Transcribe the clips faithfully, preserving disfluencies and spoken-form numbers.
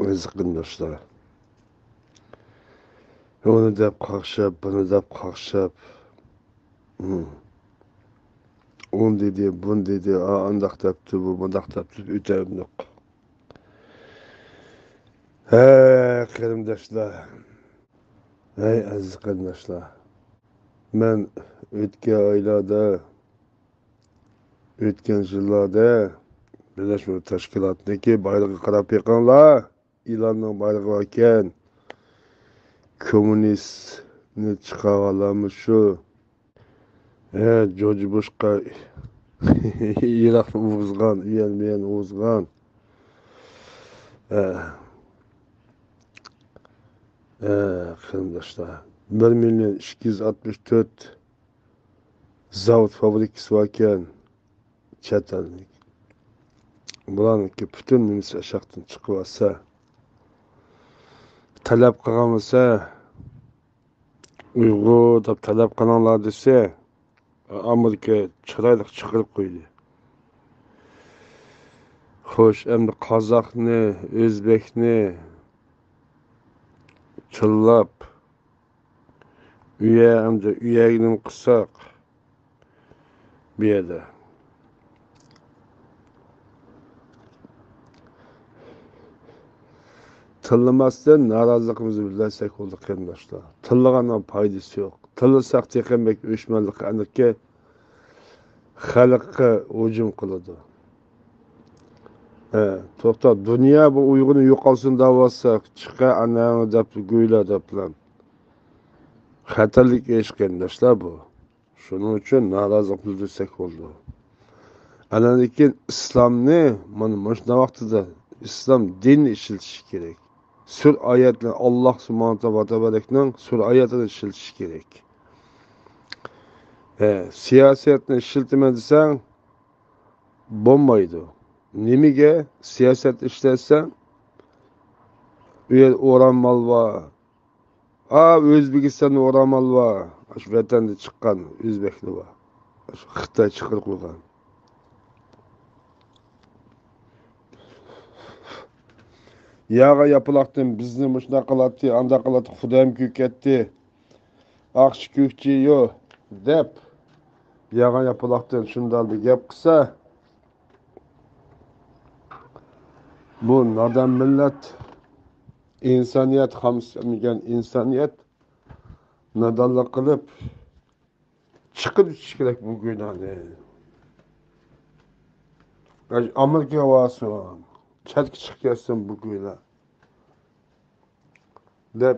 ئەزىز قېرىنداشلار. ئۇنى دەپ قاقشاپ، بۇنى دەپ قاقشاپ، ھىم. ئۇنى دېدى، بۇنى دېدى، ئا، ئانداق دەپتۇ، بۇ مۇنداق دەپتۇ، ئۆتەمدۇق. ھەي، قېرىنداشلار. ھەي، ئەزىز قېرىنداشلار. مەن ئۆتكەن ئايلاردا، ئۆتكەن يىللاردا بىرلەشمە تەشكىلاتنىڭكى بايرىقىغا قاراپ بېقىڭلار. ئىلاننىڭ بايرىقى باركەن. كوممۇنىستنى چىقارغانلارمۇ شۇ. ھە، جورج بۇشقا ئىراقنى ئۇرغۇزغان، ئۇيان بۇيان ئۇرغۇزغان. ھە. ھە، قېرىنداشلار. بىر مىليون ئىككى يۈز ئاتمىش تۆت زاۋۇت فابرىكىسى باركەن. چەت ئەلنىڭ. بۇلارنىڭكى پۈتۈن نېمىسى ئاشاقتىن چىقىۋالسا، تەلەپ قىلغان بولسا، ئۇيغۇر دەپ تەلەپ قىلىڭلار دېسە، ئامېرىكا چىرايلىق چىقىرىپ قويدى. خوش، ئەمدى قازاقنى، ئۆزبەكنى چىللاپ، ئۇيە ئەمدى ئۇيەگە نېمە قىلساق، بۇ يەردە تىللىماستىن نارازىلىقىمىزنى بىلدۈرسەك بولدى، قېرىنداشلار. تىللىغاننىڭ پايدىسى يوق. تىللىساق تېخى بەك ئۆچمەنلىك ئەنىقكى خەلققە ھۇجۇم قىلىدۇ. ھە، توختا، دۇنيا بۇ ئۇيغۇرنى يوقالسۇن دەۋاتسا، چىقە ئاناڭ دەپ گويلا دەپ بىلەن. خەتەرلىك ئىش، قېرىنداشلار، بۇ. شۇنىڭ ئۈچۈن نارازىلىق بىلدۈرسەك بولىدۇ. ئاندىن كېيىن ئىسلامنى، مانا مۇشۇنداق ۋاقتىدا ئىسلام دىنىنى ئىشلىتىش كېرەك. سۈر ئايەتلەر، ئاللاھ سۇبھانەھۇ ۋە تەئالەنىڭ سۈر ئايەتلىرىنى ئىشلىتىش كېرەك. ھە، سىياسەتنى ئىشلىتىمەن دېسەڭ، بولمايدۇ. نېمىگە؟ سىياسەت ئىشلەتسەڭ، ئۇ يەردە ئورامال بار. ئا، ئۆزبېكىستاندا ئورامال بار. ئاشۇ ۋەتەندە چىققان ئۆزبەكلەر بار. ئاشۇ خىتاي چىقىرىپ قويغان. ياغا ياپىلاقتىن بىزنى مۇشۇنداق قىلاتتى، ئانداق قىلاتتى، خۇدايىم كۆكەتتى. ئاقچى كۆكچى يو دەپ، ياغا ياپىلاقتىن شۇنداق بىر گەپ قىلسا، بۇ نادان مىللەت، ئىنسانىيەت خامسىمىگەن ئىنسانىيەت نادانلىق قىلىپ چىقىپ كېتىش كېرەك بۇ گۇناھنى. ئامېرىكا بارسۇن، چەتكە چىقىپ كەتسۇن بۇ گۇناھ دەپ،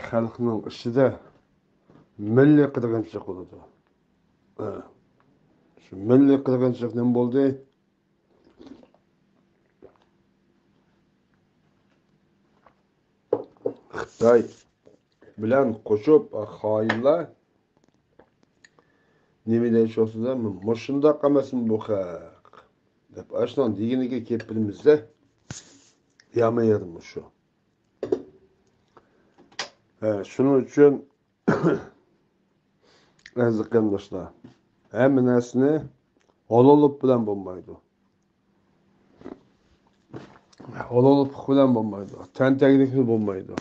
خەلقنىڭ ئىچىدە مىللىي قىرغىنچىلىق بولىدۇ. ھە. شۇ مىللىي قىرغىنچىلىق نېمە بولدى؟ خىتاي بىلەن قوشۇپ، خائىنلار نېمە دەيدۇ شۇ، مۇشۇنداق ئەمەسمۇ بۇ خەق دەپ، ئاشۇنىڭ دېگىنىگە كېلىپ بېرىمىز-دە. يامان يېرى مۇشۇ. ھە، شۇنىڭ ئۈچۈن ئەزىز قېرىنداشلار، ھەممە نەرسىنى ھالاللىق بىلەن بولمايدۇ. ھالاللىق بىلەن بولمايدۇ. تەنتەكلىك بىلەن بولمايدۇ.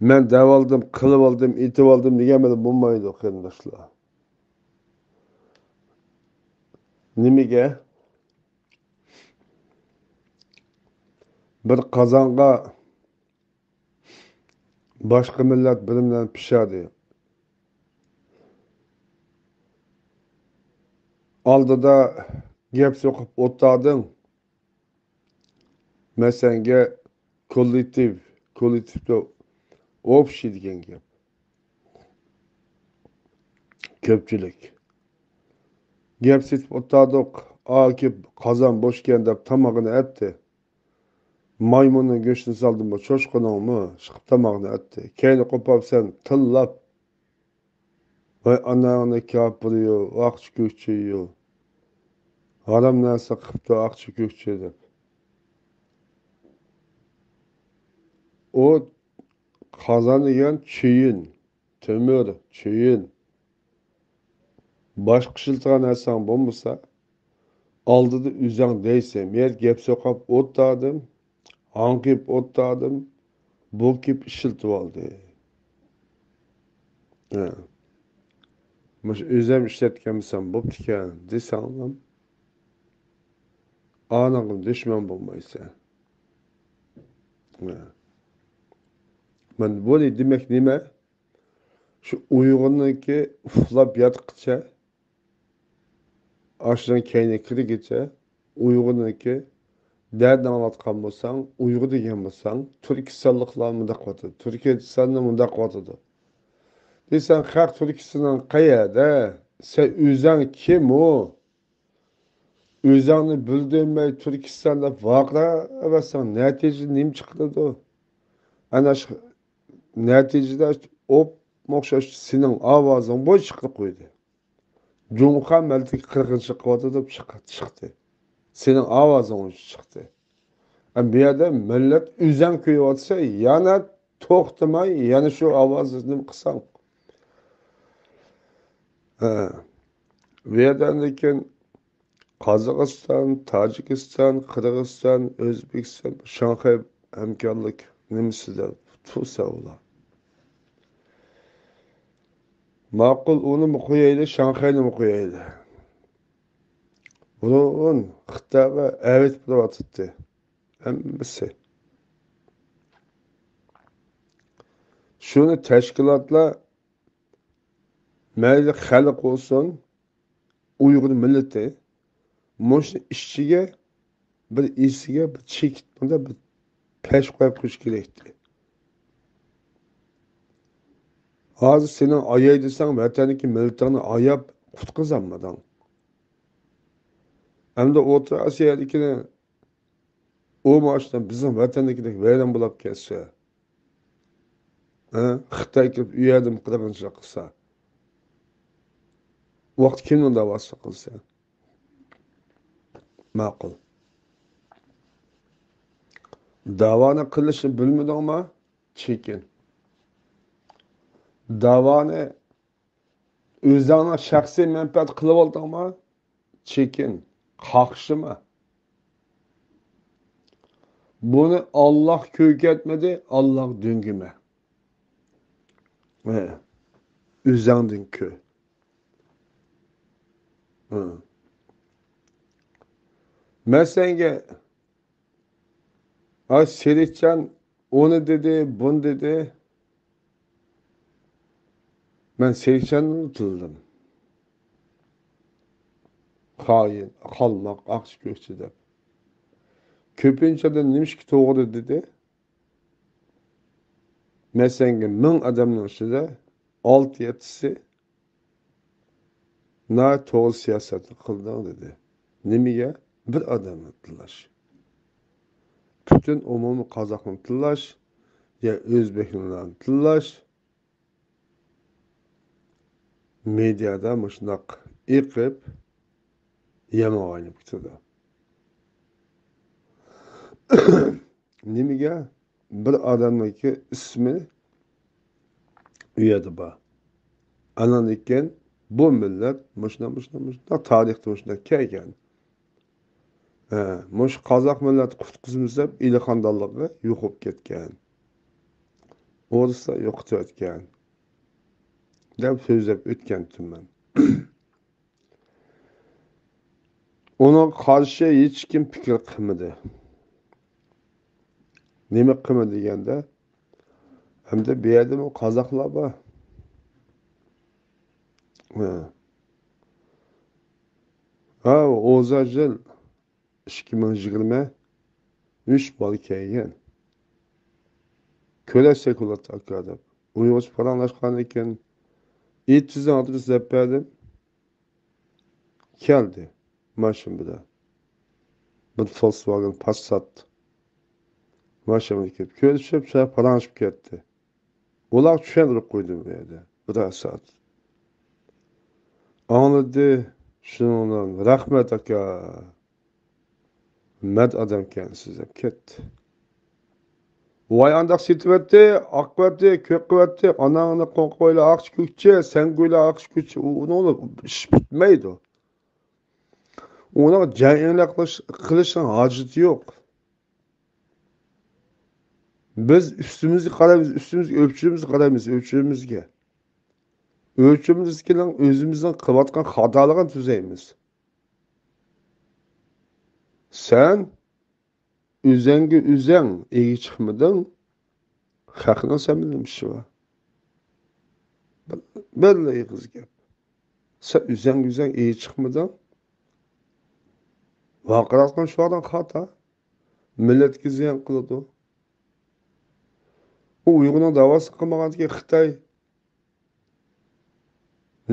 مەن دەۋالدىم، قىلىۋالدىم، ئېتىۋالدىم دېگەن بىلەن بولمايدۇ، قېرىنداشلار. نېمىگە؟ بىر قازانغا باشقا مىللەت بىر نېمىلەرنى پىشىردى. ئالدىدا گەپ سوقۇپ ئولتۇردۇڭ. مەسەلەن، كوللېكتىپ، كوللېكتىپتا ئوبشىي دېگەن گەپ. كۆپچىلىك. گەپ سېتىپ ئولتۇردۇق. ئاكىپ قازان بوشكەن دەپ تامىقىنى ئەتتى. مايمۇننىڭ گۆشىنى سالدىمۇ، چوشقىنىڭمۇ چىقىپ تاماقنى ئەتتى. كەينى قوپاپ سەن تىللاپ، ۋاي ئاناڭنى كاپىرىيۇ، ئاقچى كۆكچىيۇ، ھارام نەرسە قىپتۇ ئاقچى كۆكچى دەپ. ئۇ قازان دېگەن چېيىن، تۆمۈر، چېيىن. باشقا ئىشلىتىدىغان نەرسەڭ بولمىسا، ئالدىدا ئۆزۈڭ دەيسەن. مەن گەپ سوقۇپ ئولتۇردۇم. ئاڭ كېلىپ ئولتۇردۇم، بۇ كېلىپ ئىشلىتىۋالدى. ھە. مۇشۇ ئۆزۈم ئىشلەتكەنمىسەم بوپتىكەن دېسەڭلام، ئاناڭغا دۈشمەن بولمايسەن. ھە. مەن بۇنى دېمەك نېمە؟ شۇ ئۇيغۇرنىڭكى ئۇخلاپ ياتقىچە، ئاشۇنىڭ كەينىگە كىرگىچە، ئۇيغۇرنىڭكى دەردىنى ئاڭلاتقان بولساڭ، ئۇيغۇر دېگەن بولساڭ، تۈركىستانلىقلار مۇنداق قىلىۋاتىدۇ، تۈركىستاندا مۇنداق قىلىۋاتىدۇ دېسەڭ، خەق تۈركىستاننىڭ قەيەردە؟ سەن ئۆزۈڭ كىم ئۇ؟ ئۆزۈڭنى بىلدۈرمەي تۈركىستان دەپ ۋارقىراۋەرسەڭ، نەتىجىدە نېمە چىقىدۇ؟ ئەنە شۇ نەتىجىدە ئوپمۇ ئوخشاش سېنىڭ ئاۋازىڭ بويىچە چىقىپ قويدى. جۇڭخۇا مىللىتىگە قىرغىنچىلىق قىلىۋاتىدۇ دەپ چىق-، چىقتى. سېنىڭ ئاۋازىڭ بويىچە چىقتى. ئە، بۇ يەردە مىللەت ئۆزۈڭ كۆيۈۋاتسا، يەنە توختىماي، يەنە شۇ ئاۋازنى نېمە قىلساڭ. ھە. بۇ يەردە لېكىن قازاقىستان، تاجىكىستان، قىرغىزىستان، ئۆزبېكىستان، شاڭخەي ھەمكارلىق نېمىسىدە تۇرسا ئۇلار. ماقۇل، ئۇنىمۇ قويايلى، شاڭخەينىمۇ قويايلى. بۇرۇن خىتايغا ئەۋېتىپ تۇرۇۋاتاتتى ھەممىسى. شۇنى تەشكىلاتلار، مەيلى خەلق بولسۇن، ئۇيغۇر مىللىتى مۇشۇ ئىچىگە بىر، ئېسىگە بىر چېكىت، بۇندا بىر پەش قويۇپ قويۇش كېرەكتى. ھازىر سېنىڭ ئاياي دېسەڭ، ۋەتەندىكى مىللىتىڭنى ئاياپ قۇتقۇزالمىدىڭ. ئەمدى ئوتتۇرا ئاسىيادىكىنى ئۇ ماشىنا بىزنىڭ ۋەتەندىكىدەك ۋەيران بولاپ كەتسە، ھە؟ خىتاي كىرىپ ئۇ يەردىمۇ قىرغىنچىلىق قىلسا، ۋاقىت كىمنىڭ داۋاسىنى قىلسا؟ ماقۇل. داۋانى قىلىشنى بىلمىدىڭما؟ چېكىن. داۋانى ئۆزۈڭنىڭ شەخسىي مەنپەئەت قىلىۋالدىڭما؟ چېكىن، قاقشىما. بۇنى ئاللاھ كۆركەتمىدى، ئاللاھ دۆڭگىمە. ھە، ئۆزۈڭدىن كۆر. ھە. مەن سەنگە، ئاي، سېرىقجان ئۇنى دېدى، بۇنى دېدى. مەن سېرىقجاننى تىللىدىم. خائىن، قالماق، ئاقچى كۆكچى دەپ. كۆپىنچە ئادەم نېمىشقا توغرا دېدى؟ مەسىلەن، مىڭ ئادەمنىڭ ئىچىدە ئالتە يەتتىسى ناھايىتى توغرا سىياسەتنى قىلدىڭ دېدى. نېمىگە؟ بىر ئادەمنى تىللاش. پۈتۈن ئومۇمىي قازاقنى تىللاش، يا ئۆزبېكلەرنى تىللاش، مېدىيادا مۇشۇنداق ئېقىپ، يامانغا ئايلىنىپ كېتىدۇ. نېمىگە؟ بىر ئادەمنىڭكى ئىسمى ئۇ يەردە بار. ئاندىن كېيىن بۇ مىللەت مۇشۇنداق، مۇشۇنداق، مۇشۇنداق، تارىختا مۇشۇنداق كەلگەن. ھە، مۇشۇ قازاق مىللەت قۇتقۇزىمىز دەپ ئىلى خاندانلىقى يوقاپ كەتكەن. ئورۇسلار يوقىتىۋەتكەن دەپ سۆزلەپ ئۆتكەنتىم مەن. ئۇنىڭغا قارشى ھېچكىم پىكىر قىلمىدى. نېمە قىلمىدى دېگەندە، ئەمدى بۇ يەردىمۇ قازاقلار بار. ھە. ھە، ئوزا يىل ئىككى مىڭ يىگىرمە ئۈچ بالا كەلگەن. كۆرەسەك ئۇلار ئاكا دەپ. ئۇيغۇرچە پاراڭلاشقاندىن كېيىن، ئېتىزنىڭ ئادرېسىنى دەپ بەردىم. كەلدى ماشىنا بىلەن. بىر فولكسۋاگېن پاسسات ماشىنا بىلەن كېلىپ كۆرۈشۈپ، شۇنداق پاراڭلىشىپ كەتتى. ئۇلارغا چۈشەندۈرۈپ قويدۇم بۇ يەردە بىرەر سائەت. ئاڭلىدى، شۇنىڭ بىلەن رەھمەت ئاكا، مەرد ئادەمكەنسىز دەپ كەتتى. ۋاي ئانداق سېتىۋەتتى، ئاق قىلىۋەتتى، كۆك قىلىۋەتتى، ئاناڭنى قوڭقا ئويلا ئاقچى كۆكچى، سەڭگە ئويلا ئاقچى كۆكچى، ئۇنىڭ ئىش پۈتمەيدۇ. ئۇنىڭ جەڭ ئېڭىلىق قىلىش، قىلىشنىڭ ھاجىتى يوق. بىز ئۈستىمىزگە قارايمىز، ئۈستىمىزگە، ئۆپچىمىزگە قارايمىز، ئۆپچىمىزگە. ئۆپچىمىزگىنىڭ ئۆزىمىزنىڭ قىلىۋاتقان خاتالىقىنى تۈزەيمىز. سەن ئۆزەڭگە ئۆزەڭ ئىگە چىقمىدىڭ، خەقنىڭ سەن بىلەن نېمە ئىشى بار؟ بىرلا ئېغىز گەپ. سەن ئۆزەڭگە ئۆزەڭ ئىگە چىقمىدىڭ. ۋارقىراتقان شۇ ئادەم خاتا. مىللەتكە زىيان قىلىدۇ. ئۇ ئۇيغۇرنىڭ داۋاسىنى قىلمىغاندىكىن خىتاي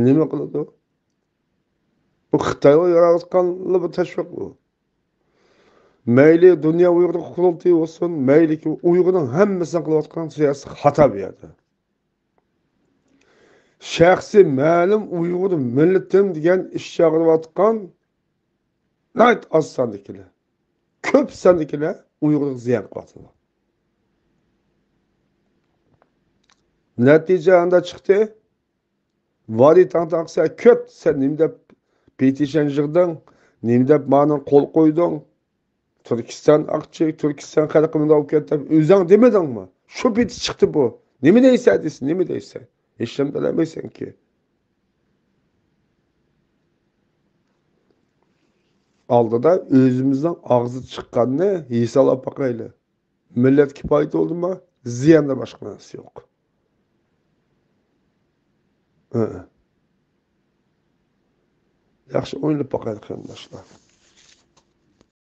نېمە قىلىدۇ؟ بۇ خىتايغا ياراتقانلا بىر تەشۋىق بۇ. مەيلى دۇنيا ئۇيغۇر قۇرۇلتىيى بولسۇن، مەيلىكى ئۇيغۇرنىڭ ھەممىسىنىڭ قىلىۋاتقان سىياسىي خاتا بۇ يەردە. شەخسىي مەلۇم ئۇيغۇر مىللىتىم دېگەن ئىش چاقىرىۋاتقان ناھايىتى ئاز ساندىكىلەر، كۆپ ساندىكىلەر ئۇيغۇرغا زىيان قىلىۋاتىدۇ. نەتىجە ئاندا چىقتى. ۋالىي تاڭ تاقسا كۆت، سەن نېمە دەپ پېتىشن يىغدىڭ؟ نېمە دەپ مانا قول قويدۇڭ؟ تۈركىستان ئاقچى، تۈركىستان خەلقى مۇنداق بولۇپ كەتتى دەپ ئۆزۈڭ دېمىدىڭمۇ؟ شۇ پېتى چىقتى بۇ. نېمە دەيسەن دېسە، نېمە دەيسەن؟ ھېچنېمە دېيەلمەيسەنكى. ئالدىدا ئۆزىمىزنىڭ ئاغزى چىققاننى ھېسابلاپ باقايلى. مىللەتكە پايدا بولدىمۇ؟ زىياندا باشقا نەرسە يوق. ھە. ياخشى ئويلىنىپ باقايلى، قېرىنداشلار.